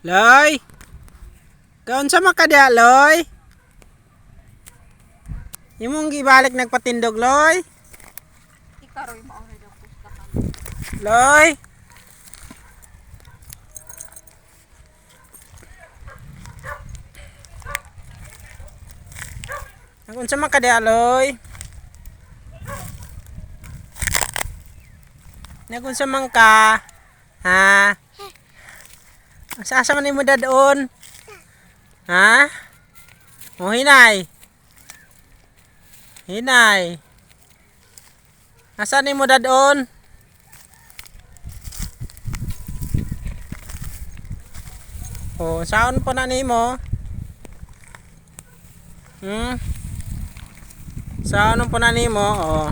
Loy! Kaunsa man ka diha, Loy? Imong gibalik nagpatindog, Loy? Ikaroy maoray daw pusta ka. Loy! Nagunsa man ka diha, Loy? Nagunsa man ka? Ha? Asa asa man nimo dadon? Ha? O hinay. Hinay. Asa nimo dadon? O saan po na nimo? Hmm? Saan po na nimo? O.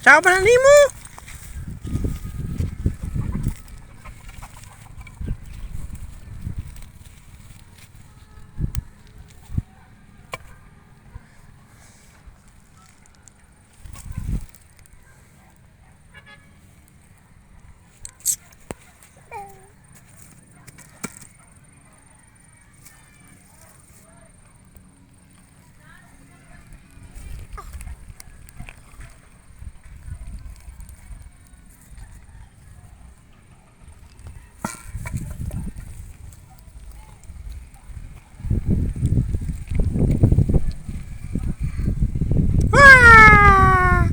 Saan pa na nimo? Wah!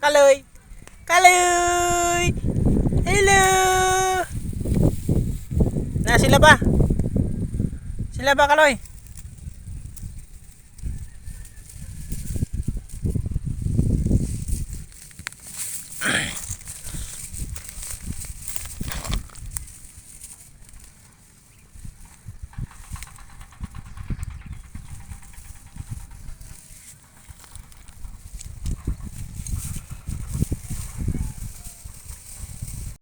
Kaloy! Kaloy! Hello! Na sila ba? Sila ba, Kaloy?